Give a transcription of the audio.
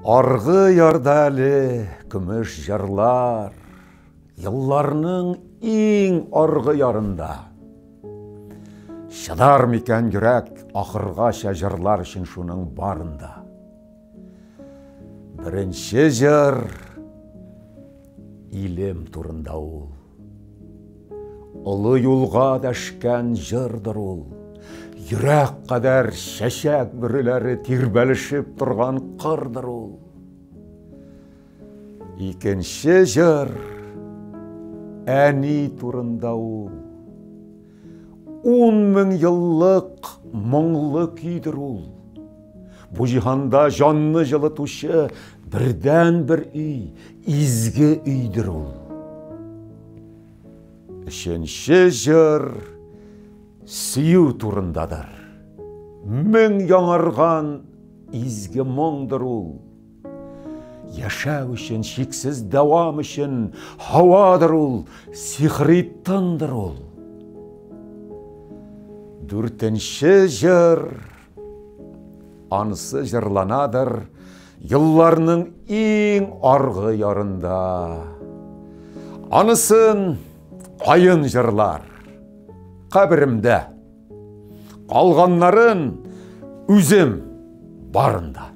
Аргы ярда әле көмеш җырлар, Елларның иң аргы ярында. Чыдар микән йөрәк ахыргача җырлар өчен шуның барында? Беренче җыр илем турында ул. Олы юлга дәшкән җырдыр ул. Йөрәк кадәр чәчәк бөреләре тирбәлешеп торган кырдыр ул. Икенче җыр әни турында ул. 10 000 еллык моңлы көйдер ул. Бу җиһанда җанны җылытучы бердән-бер өй, изге өйдер ул. Өченче җыр сөю турындадыр. Мең яңарган изге моңдыр ул. Яшәү өчен, чиксез дәвам өчен һавадыр ул, сихри тындыр ул. Дүртенче җыр анысы җырланадыр елларның иң аргы ярында. Анысын каен җырлар каберемдә. Калганнарын үзем барында.